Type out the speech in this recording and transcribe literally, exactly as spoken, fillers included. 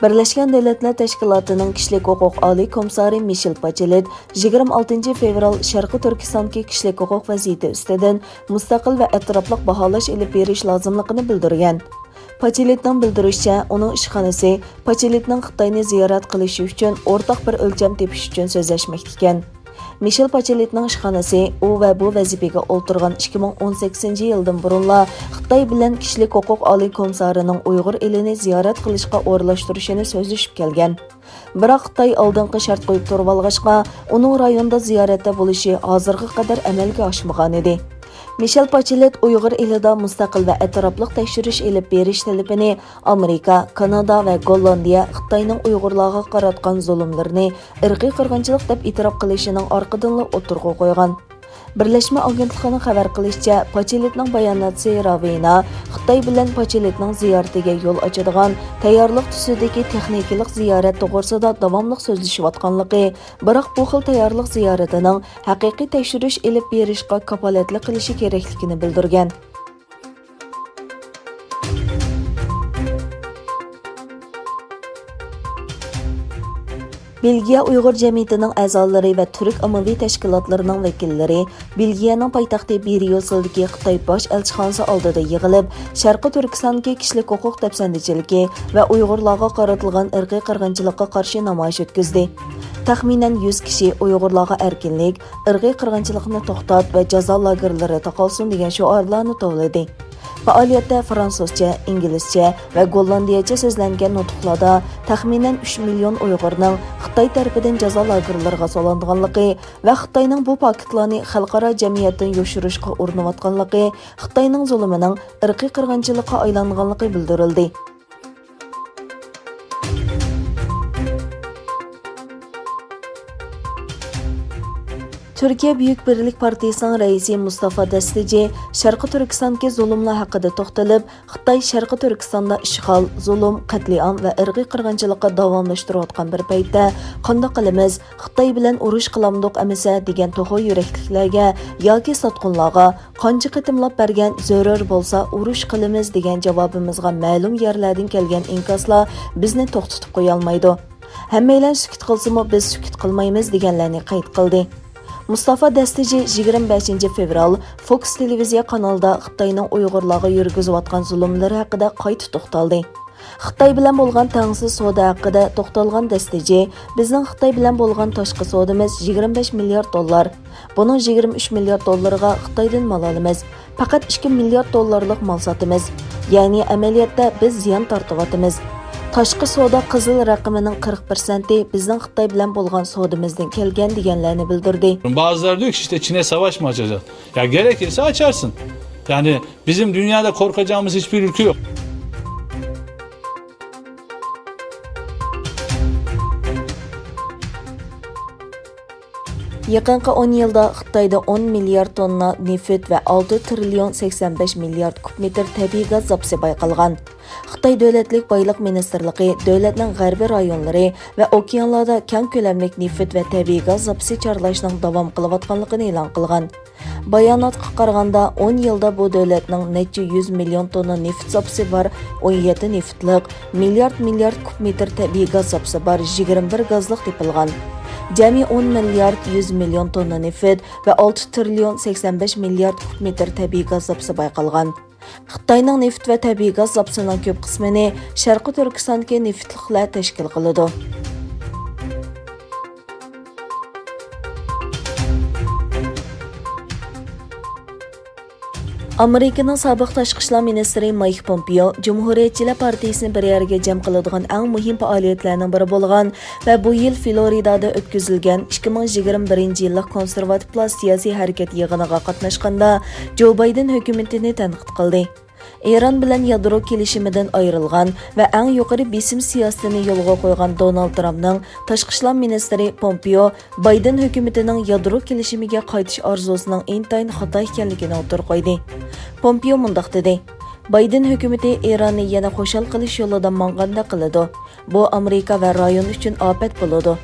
بىرلەشكەن دۆلەتلەر تەشكىلاتىنىڭ كىشىلىك ھوقۇق ئالىي كومىسسارى مىشېل باچېلېت يىگىرمە ئالتىنچى فېۋرال شەرقىي تۈركىستاندىكى كىشىلىك ھوقۇق ۋەزىيىتى ئۈستىدىن مۇستەقىل ۋە ئەتراپلىق باھالاش ئېلىپ بېرىش لازىملىقىنى بىلدۈرگەن. باچېلېتنىڭ بىلدۈرۈشىچە، ئۇنىڭ ئىشخانىسى باچېلېتنىڭ خىتاينى زىيارەت قىلىشى ئۈچۈن ئورتاق بىر ئۆلچەم تېپىش ئۈچۈن سۆزلەشمەكتە ئىكەن. مىشېل باچېلېتنىڭ ئىشخانىسى ئۇ ۋە بۇ ۋەزىپىگە ئولتۇرغان ئىككى مىڭ ئون سەككىزىنچى يىلدىن بۇرۇنلا خىتاي بىلەن كىشىلىك ھوقۇق ئالىي كومىسسارىنىڭ ئۇيغۇر ئېلىنى زىيارەت قىلىشقا ئورۇنلاشتۇرۇشىنى سۆزلىشىپ كەلگەن. بىراق خىتاي ئالدىنقى شەرت قويۇپ تۇرۇۋالغاچقا، ئۇنىڭ رايوندا زىيارەتتە بولۇشى ھازىرغا قەدەر ئەمەلگە ئاشمىغانىدى. مىشېل باچېلېت ئۇيغۇر ئېلىدا مۇستەقىل ۋە ئەتراپلىق تەكشۈرۈش ئېلىپ بېرىش تەلىپىنى ئامېرىكا، كانادا ۋە گوللاندىيە خىتاينىڭ ئۇيغۇرلارغا قاراتقان زۇلۇملىرىنى ئىرقىي قىرغىنچىلىق دەپ ئېتىراپ قىلىشىنىڭ ئارقىدىنلا ئوتتۇرىغا قويغان. بىرلەشمە ئاگېنتلىقىنىڭ خەۋەر قىلىشىچە، باچېلېتنىڭ باياناتچىسى راۋېنا خىتاي بىلەن باچېلېتنىڭ زىيارىتىگە يول ئاچىدىغان تەييارلىق تۈسىدىكى تېخنىكىلىق زىيارەت توغرىسىدا داۋاملىق سۆزلىشىۋاتقانلىقى، بىراق بۇ خىل تەييارلىق زىيارىتىنىڭ ھەقىقىي تەكشۈرۈش ئېلىپ بېرىشقا كاپالەتلىك قىلىشى كېرەكلىكىنى بىلدۈرگەن. بېلگىيە ئۇيغۇر جەمئىيىتىنىڭ ئەزالىرى ۋە تۈرك ئاممىۋى تەشكىلاتلىرىنىڭ ۋەكىللىرى بېلگىيەنىڭ پايتەختى بريۇسسېلدىكى خىتاي باش ئەلچىخانىسى ئالدىدا يىغىلىپ، شەرقىي تۈركىستاندىكى كىشىلىك ھوقۇق دەپسەندىچىلىكى ۋە ئۇيغۇرلارغا قارىتىلغان ئىرقىي قىرغىنچىلىققا قارشى نامايىش ئۆتكۈزدى. تەخمىنەن يۈز كىشى ئۇيغۇرلارغا ئەركىنلىك، ئىرقىي قىرغىنچىلىقنى توختات ۋە جازا لاگېرلىرى تاقالسۇن دېگەن شوئارلارنى توۋلىدى. پائالىيەتتە فرانسۇزچە، ئىنگلىزچە ۋە گوللاندىيەچە سۆزلەنگەن نۇتۇقلاردا تەخمىنەن ئۈچ مىليون ئۇيغۇرنىڭ خىتاي تەرىپىدىن جازا لاگېرلىرىغا سولانغانلىقى ۋە خىتاينىڭ بۇ پاكىتلارنى خەلقئارا جەمئىيەتتىن يوشۇرۇشقا ئۇرۇنۇۋاتقانلىقى، خىتاينىڭ زۇلۇمىنىڭ ئىرقىي قىرغىنچىلىققا ئايلانغانلىقى بىلدۈرۈلدى. تۈركىيە بۈيۈك بىرلىك پارتىيىسىنىڭ رەئىسى مۇستافا دەستىجى شەرقىي تۈركىستاندىكى زۇلۇملار ھەققىدە توختىلىپ، خىتاي شەرقىي تۈركىستاندا ئىشغال، زۇلۇم، قەتلىئام ۋە ئىرقىي قىرغىنچىلىققا داۋاملاشتۇرۇۋاتقان بىر پەيتتە، قانداق قىلىمىز؟ خىتاي بىلەن ئۇرۇش قىلامدۇق ئەمىسە دېگەن توخۇ يۈرەكلىكلەرگە ياكى ساتقۇنلارغا قانچە قېتىملاپ بەرگەن زۆرۈر بولسا ئۇرۇش قىلىمىز دېگەن جاۋابىمىزغا مەلۇم يەرلەردىن كەلگەن ئىنكاسلار بىزنى توختىتىپ قويالمايدۇ. ھەممەيلەن سۈكۈت قىلسىمۇ بىز سۈكۈت قىلمايمىز دېگەنلەرنى قەيت قىلدى. مۇستافا دەستىجى يىگىرمە بەشىنچى فېۋرال فوكس تېلېۋىزىيە قانىلىدا خىتاينىڭ ئۇيغۇرلارغا يۈرگۈزۈۋاتقان زۇلۇملىرى ھەققىدە قايتا توختالدى. خىتاي بىلەن بولغان تەڭسىز سودا ھەققىدە توختالغان دەستىجى، بىزنىڭ خىتاي بىلەن بولغان تاشقى سودىمىز يىگىرمە بەش مىليارد دوللار. بۇنىڭ يىگىرمە ئۈچ مىليارد دوللىرىغا خىتايدىن مال ئالىمىز. پەقەت ئىككى مىليارد دوللارلىق مال ساتىمىز. يەنى ئەمەلىيەتتە بىز زىيان تارتىۋاتىمىز. تاشقى سودا قىزىل رەقىمىنىڭ قىرىق پىرسەنتى بىزنىڭ خىتاي بىلەن بولغان سودىمىزدىن كەلگەن دېگەنلەرنى بىلدۈردى. Bazıları diyor ki işte Çin'e savaş mı açacak? Ya gerekirse açarsın. Yani bizim dünyada korkacağımız hiçbir ülke yok. يېقىنقى ئون يىلدا خىتايدا ئون مىليارد توننا نېفىت ۋە ئالتە تىرىليون سەكسەن بەش مىليارد كۇب مېتىر تەبىئىي گاز زاپىسى بايقالغان. خىتاي دۆلەتلىك بايلىق مىنىستىرلىقى دۆلەتنىڭ غەربىي رايونلىرى ۋە ئوكيانلاردا كەڭ كۆلەملىك نېفىت ۋە تەبىئىي گاز زاپىسى چارلاشنىڭ داۋام قىلىۋاتقانلىقىنى ئېلان قىلغان. باياناتقا قارىغاندا، ئون يىلدا بۇ دۆلەتنىڭ نەچچە يۈز مىليون توننا نېفىت زاپىسى بار، ئون يەتتە نېفىتلىق، مىليارد مىليارد كۇب مېتىر تەبىئىي گاز زاپىسى بار، يىگىرمە بىر گازلىق تېپىلغان. جەمئىي ئون مىليارد يۈز مىليون توننا نېفىت ۋە ئالتە تىرىليون سەكسەن بەش مىليارد كۇب مېتىر تەبىئىي گاز زاپىسى بايقالغان. خىتاينىڭ نېفىت ۋە تەبىئىي گاز زاپىسىنىڭ كۆپ قىسمىنى شەرقىي تۈركىستاندىكى نېفىتلىقلار تەشكىل قىلىدۇ. ئامېرىكىنىڭ سابىق تاشقى ئىشلار مىنىستىرى مايك پومپېئو جۇمھۇرىيەتچىلەر پارتىيىسىنى بىر يەرگە جەم قىلىدىغان ئەڭ مۇھىم پائالىيەتلەرنىڭ بىرى بولغان ۋە بۇ يىل فلورىدادا ئۆتكۈزۈلگەن ئىككى مىڭ يىگىرمە بىرىنچى يىللىق كونسېرۋاتىپلار سىياسىي ھەرىكەت يىغىنىغا قاتناشقاندا، جو بايدېن ھۆكۈمىتىنى تەنقىد قىلدى. ئىران بىلەن يادرو كېلىشىمىدىن ئايرىلغان ۋە ئەڭ يۇقىرى بېسىم سىياسىتىنى يولغا قويغان دونالد ترامپنىڭ تاشقى ئىشلار مىنىستىرى پومپېئو بايدېن ھۆكۈمىتىنىڭ يادرو كېلىشىمىگە قايتىش ئارزۇسىنىڭ ئىنتايىن خاتا ئىكەنلىكىنى ئوتتۇرىغا قويدى. پومپېئو مۇنداق دېدى: بايدېن ھۆكۈمىتى ئىراننى يەنە خۇشال قىلىش يولىدا ماڭغاندەك قىلىدۇ. بۇ ئامېرىكا ۋە رايون ئۈچۈن ئاپەت بولىدۇ.